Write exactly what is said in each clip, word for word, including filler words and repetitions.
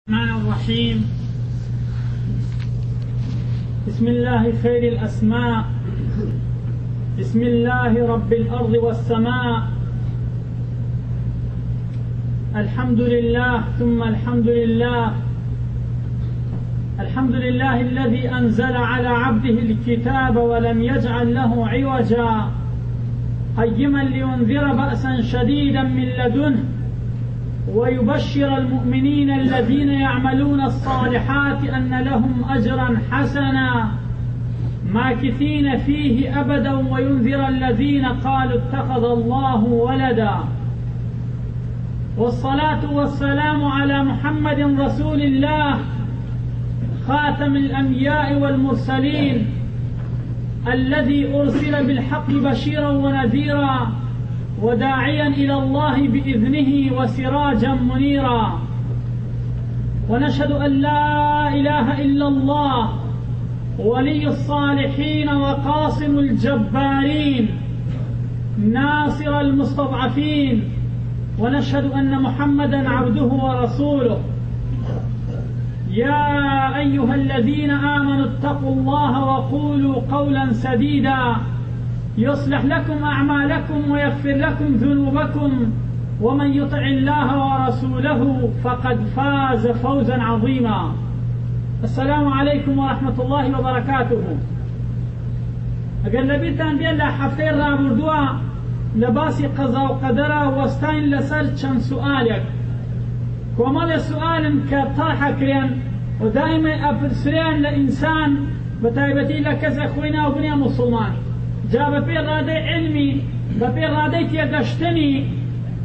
الرحمن الرحيم. بسم الله خير الأسماء. بسم الله رب الأرض والسماء. الحمد لله ثم الحمد لله. الحمد لله الذي أنزل على عبده الكتاب ولم يجعل له عوجا، قيما لينذر بأسا شديدا من لدنه ويبشر المؤمنين الذين يعملون الصالحات أن لهم أجرا حسنا ماكثين فيه أبدا وينذر الذين قالوا اتخذ الله ولدا. والصلاة والسلام على محمد رسول الله خاتم الأنبياء والمرسلين الذي أرسل بالحق بشيرا ونذيرا وداعيا إلى الله بإذنه وسراجا منيرا. ونشهد أن لا إله إلا الله ولي الصالحين وقاصم الجبارين ناصر المستضعفين، ونشهد أن محمدا عبده ورسوله. يا أيها الذين آمنوا اتقوا الله وقولوا قولا سديدا يصلح لكم أعمالكم ويغفر لكم ذنوبكم ومن يطع الله ورسوله فقد فاز فوزا عظيما. السلام عليكم ورحمة الله وبركاته. ئەگەر لەبیرتان بێت، لە هەفتەی ڕابردووە لە باسی قەزا و قەدەرە وەستاین لەسەر چەند سوالێک. کۆمەڵێ سوالن کە تەرحە کرێن و دائمە ئەپرسرێن لە ئینسان، بە تایبەتی لە کەسێک خۆی ناو بنێ موسڵمان. جا بە پێی ڕادەی علمی، بە پێی ڕادەی تێگەشتنی،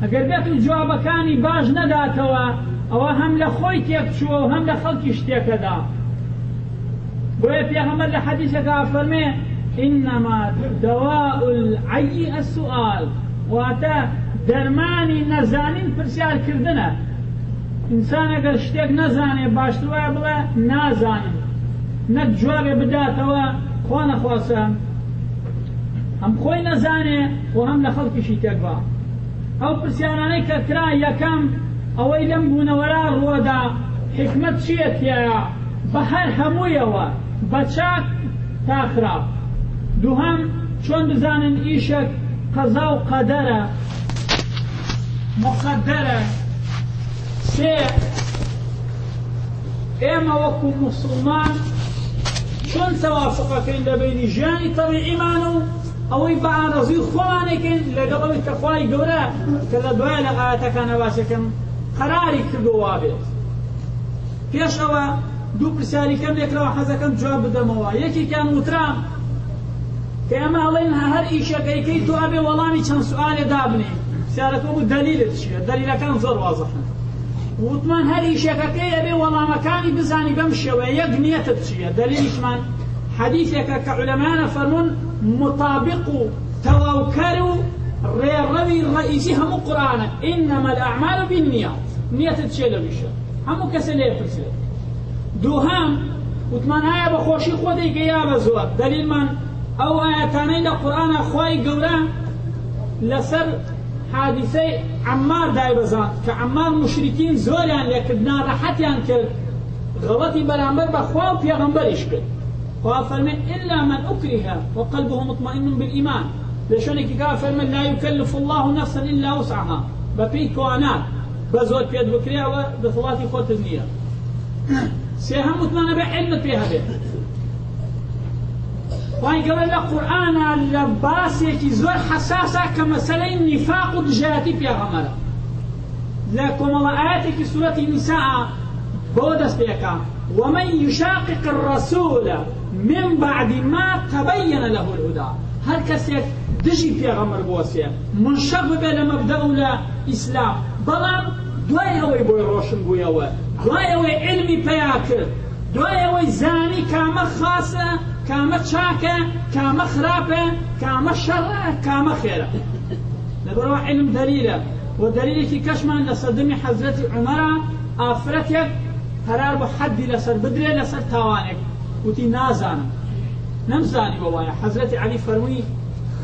ئەگەر بێت و جوابەکانی باش نەداتەوە، ئەوە هەم لە خۆی تێک چووە و هەم لە خەڵکیش تێکەدا. بۆیە پێغەمبەر لە حەدیثێکا فەرمێ: «إنما دواء العي السؤال»، واتە دەرمانی نەزانین پرسیارکردنە. ئینسان ئەگەر شتێک نەزانێ، باشتر وایە بڵێ: «نازانم»، نەک جوابێ بداتەوە: «خوا نەخواسە»، هەم خۆی نەزانێ و هەم لە خەڵکیشی تێکبا. ئەو پرسیارانەی کە کرا، یەکەم، ئەوەی لەم بوونەوەرا ڕووەدا، حیکمەت چییە تیایە؟ بە هەر هەموویەوە، بە چاک تا خراپ. دووهەم، چۆن بزانن ئیشێک قەزا و قەدەرە، مقەدەرە؟ سێ، ئێمە وەکو موسڵمان چۆن تەوافقەکەین لە بینی ژیانی تەبیعیمان و ئەوەی بە ئاڕەزوی خۆمانێکن لەگەڵ ئەوەی کە خوای گەورە، کە لە دوایە لە ئاەتەکانە باسەکەم، قەراری کردو وابێت؟ پێش ئەوە دوو پرسیاری کەم لێکراوە، حەزەکەم جواب بدەمەوە. یەکێکیان وترا کە ئێمە ئەڵێن هەر ئیشەکەیکەی تۆ ئەبێ وەڵامی چەند سوالێ دابنێ. پرسیارەکە بوو: «دەلیلت چییە؟» دەلیلەکان زۆر وازحن. وتمان هەر ئیشەکەکەی ئەبێ وەڵامەکانی بزانی بەم شێوەیە. یەک، نیەتت چییە؟ دەلیلیشمان حەدیثێکە کە عولەمایانە فەرمون مطابق و تەواوکەر و ڕێڕەوی ڕەئیسی هەموو قورئانە: «إنما الأعمال بالنيات». نیەتت چیە لەو ئیشە؟ هەموو کەسێ لێ پرسێ. دووهەم، وتمان ئایا بە خۆشی خۆ دەیکە یا بە زۆر؟ دەلیلمان ئەو ئاەتانەی لە قورئانە خوای گەورە لەسەر حادیسەی عەممار دایبەزاند کە عەممار موشریکین زۆریان لێکرد، ناڕەحەتیان کرد، غەڵەتی بەرامبەر بە خوا و پێغەمبەریش کرد. خوا فەرمێ: «إلا من أكره وقلبه مطمئن بالإيمان». لە شوێنێکی کا فەرمێ: «لا يكلف الله نفسا إلا وسعها». بە پێی توانات، بە زۆر پێت بکرێ، ئەوە دەسەڵاتی خۆتت نییە. سێهەم، وتمانە بە علمت پێ هەبێت. خوای گەورە لە قورئانا لە باسێکی زۆر حەساسە کە مەسەلەی نیفاق و دژایەتی پێغەمبەرە. لە کۆمەڵە ئاەتێکی سورەتی نیساء بۆ دەست پێکا: «ومن يشاقق الرسول من بعد ما تبين له الهدى». هەر کەسێک دژی پێغەمبەر بوەسێ، منشەق ببێ لە مەبدە و لە ئیسلام، بەڵام دوای ئەوەی بۆی ڕۆشن بوویەوە، دوای ئەوەی علمی پەیا کرد، دوای ئەوەی زانی کامە خاسە، کامە چاکە، کامە خراپە، کامە شەڕە، کامە خێرە. لەبەرەوە علم دەلیلە. و دەلیلێکی کەشمان لە سەردەمی حەزرەتی عومەرە، ئافرەتێک قەرار بۆ حەدی لەسەر بدرێ لەسەر تاوانێک، وتی: «نازانم، نەمزانی بۆ وایە.» حەزرەتی عەلی فەرمووی: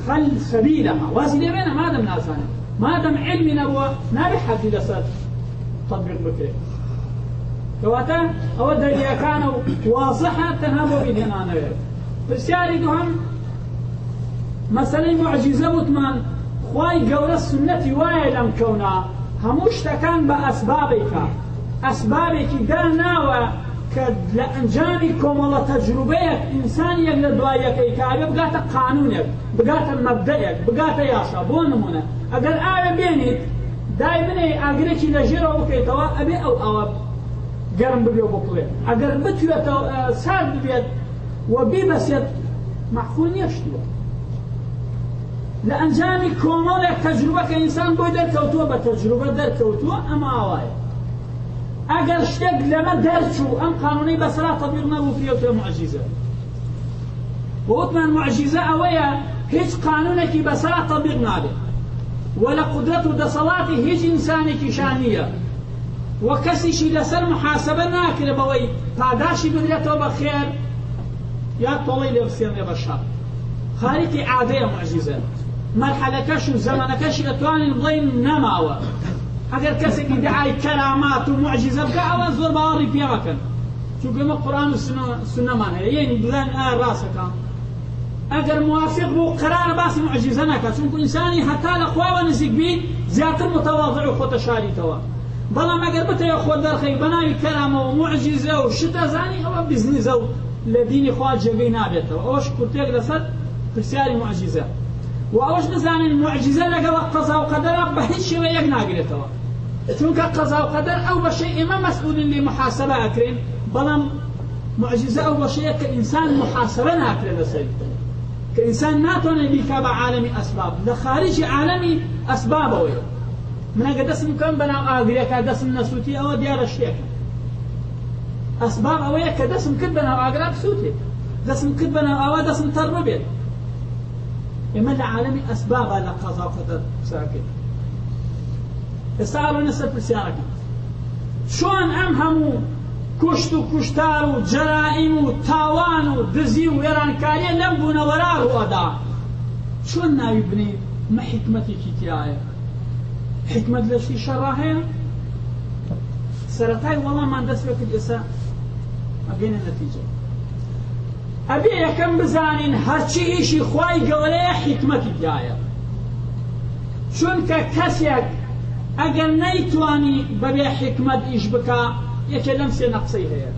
«خل سبيلها»، وازی لێ بێنە، مادەم نازانێت، مادەم علمی نەبووە، نابێ حەدی لەسەر تطبیق بکرێت. کەواتە ئەوە دەلیلەکانە و وازحە، تەنها بۆ بیرهێنانەوێت. پرسیاری دووهەم، مەسەلەی موعجیزە وتمان، خوای گەورە سونەتی وایە لەم کەونا، هەموو شتەکان بە ئەسبابێکە، ئەسبابێکی داناوە کە لە ئەنجامی کۆمەڵە تەجروبەیەک ئینسان یەک لە دوای یەکەی کابێ بگاتە قانونێک، بگاتە مەبدەیەک، بگاتە یاسا. بۆ نمونە، ئەگەر ئاوێ بێنیت، دای بنێ ئاگرێکی لە ژێرەوە بکەیتەوە، ئەبێ ئەو ئاوە گەرم ببێ و بکوڵێ. ئەگەر بتوێتەوە، ئە، سارد ببێت و بیبەسێت، مەحفوظ نییە شتووە. لە ئەنجامی کۆمەڵێک تەجروبە کە ئینسان بۆی دەرکەوتووە، بە تەجروبە دەرکەوتووە، ئەمە ئاوایە. ئەگەر شتێک لەمە دەرچوو، ئەم قانونەی بەسەرا تەبیق نەبوو، پێوترە معجیزە. وتمان معجیزە ئەوەیە، هیچ قانونێکی بەسەرا تەبیق نابێت و لە قودرەت و دەسەڵاتی هیچ ئینسانێکیشا نییە و کەسیشی لەسەر محاسبە ناکرێ بەوەی پاداشی بدرێتەوە بە خێر یا تۆڵەی لێ بسێنرێ بە شەڕ. خارقی عادەیە معجیزە. مەرحەلەکەش و زەمەنەکەشی ئەتوانین بڵێن نەماوە. ئەگەر کەسێک ئیدعای کەرامات و معجیزە بکە، ئەوە زۆر باوەڕی پێ مەکەن. چونکە ئێمە قورئان و سنە-، سنەمان هەیە. یعنی، بڵێن ئایا ڕاستەکە؟ ئەگەر موافق بوو، قەرارە باسی معجیزە نەکات. چونکە ئینسانی هەتا لە خواوە نزیک بی، زیاتر متواضع و خۆتە شاریتەوە. بەڵام ئەگەر بتەوێ خۆت دەرخەی بە ناوی کەرامە و معجیزە و شتە زانی، ئەوە بزنزە و لە دینی خوا جێگەی نابێتەوە. ئەوەش کورتێک لەسەر پرسیاری معجیزە. و ئەوەش بزانین، معجیزە لەگەڵ قەزا و قەدەرە بە هیچ شێوەیەک ناگرێتەوە. چونکە قەزا و قەدەر ئەو بەشەی ئێمە مەسئولین لێ محاسبە ئەکرێن، بەڵام معجیزە ئەو بەشەیە کە ئینسان محاسبە ناکرێ لەسەری، کە ئینسان ناتوانێت بیکا بە عالەمی ئەسباب، لە خارجی عالەمی ئەسبابەوەیە. من ئەگەر دەستم بکەم بە ناو ئاگرێکە، دەستم نەسووتی، ئەوە دیارە شتێکە. ئەسباب ئەوەیە کە دەستم کرد بە ناو ئاگرا بسووتێت، دەستم کرد بە ناو ئاوا دەستم تەڕ ببێت. ئێمە لە عالەمی ئەسبابە لە قەزا و قەدەر قساکەین. ئێستا ئەڵێنە سەر پرسیارەکە، چۆن ئەم هەموو کوشت و کوشتار و جەرائیم و تاوان و دزی و وێرانکاریە لەم بوونەوەرا ڕووەدا؟ چۆن ناوی بنێین؟ مە حکمەتێکی تیایە؟ حکمەت لە شتی شەڕا هەیە؟ سەرەتای وەڵامان دەست پێ کرد، ئێستا ئەگەینە نەتیجە. ئەبێ یەکەم بزانین، هەرچی ئیشی خوای گەورەیە، حکمەتی تیایە. چونکە کەسێک ئەگەر نەیتوانی بەبێ حکمەت ئیش بکا، یەکێ لەم سێ نەقسەی هەیە: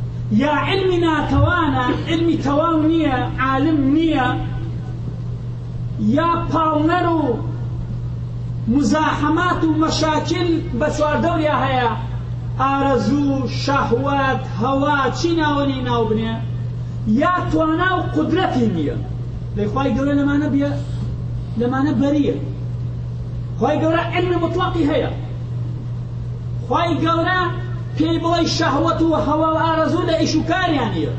یا علمی ناتەوانە، علمی تەواو نییە، عالم نییە، یا پاڵنەر و مزاحمات و مەشاکل بە چواردەوریا هەیە، ئارەزوو، شەهوەت، هەوا، چی ناوەنی ناو بنێ، یا توانا و قودرەتی نییە. لەی خوای گەورە لەمانە بێ، لەمانە بەریە. خوای گەورە علمی مطلقی هەیە. خوای گەورە پێی بڵێ شەهوەت و هەوا و ئارەزوو لە ئیش و کاریان نییە.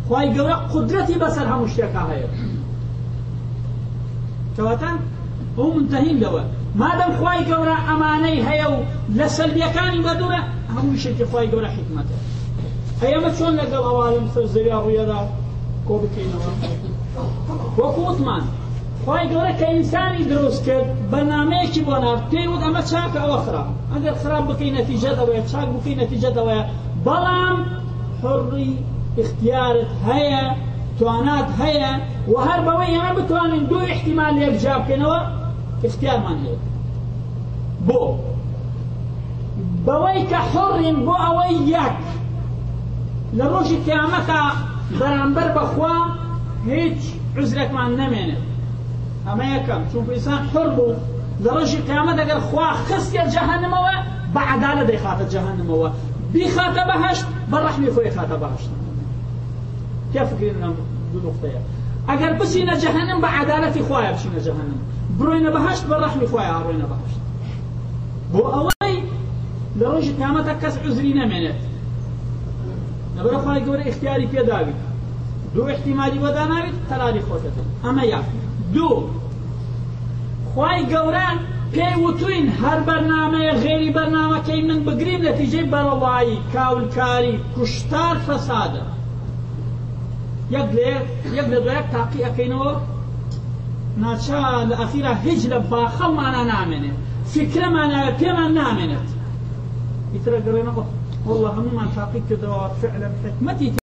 خوای گەورە قودرەتی بەسەر هەموو شتێکا هەیە. کەواتە ئەو منتەهین لەوە. مادەم خوای گەورە ئەمانەی هەیە و لە سەلبیەکانی بەدوورە، هەموو شتێکی خوای گەورە حکمەتە. ئەی ئەمە چۆن لەگەڵ ئەوانم سەر زەویا ڕوویەدا کۆ بکەینەوە؟ وەکو وتمان، خوای گەورە کە ئینسانی دروست کرد، بەرنامەیەکی بۆ نارد، پێی وت ئەمە چاکە، ئەوە خراپ. ئەگەر خراپ بکەی نەتیجەت ئەوەیە، چاک بکەی نەتیجەت ئەوەیە. بەڵام حڕی ئختیارت هەیە، توانات هەیە، و هەر بەوەی ئێمە بتوانین دوو احتیمال یەکجا بکەینەوە، ئختیارمان هەیە. بۆ؟ بەوەی کە حڕین، بۆ ئەوەی یەک لە ڕۆژی قیامەتا بەرامبەر بەخوا هیچ عزرێکمان نەمێنێت. ئەمە یەکەم، چونکە ئینسان حڕ بوو، لە ڕۆژی قیامەت ئەگەر خوا خستیە جەهەنمەوە، بە عەدالەت دەیخاتە جەهەنمەوە، بیخاتە بەهەشت، بە ڕەحمی خۆی خاتە بەهەشت. تێفکرین لەم دوو نقطەیە. ئەگەر بچینە جەهەنم، بە عەدالەتی خوایە بچینە جەهەنم، بڕۆینە بەهەشت، بە ڕەحمی خوایە ئەڕۆینە بەهەشت. بۆ ئەوەی لە ڕۆژی قیامەتە کەس عزری نەمێنێت. لەبەر خوای گەورە اختیاری پێداوی، دوو احتیمالی وەداناوی، قەراری خۆتە. ئەمە یەک. دوو، خوای گەورە پێی وتوین، هەر بەرنامەیە غێری بەرنامەکەی من بگرین، نەتیجەی بەرەڵایی، کاولکاری، کوشتار، فەسادە. یەک لە یەک، یەک لە دوای یەک تاقی ئەکەینەوە، ناچار لە ئەخیرا هیچ لە باخەڵمانە نامێنێت، فکرەمانە پێمان نامێنێت. ئیترە گەڕێنە خۆ. Wallah hemûman taqîb kir, dewa fi'len hikmetî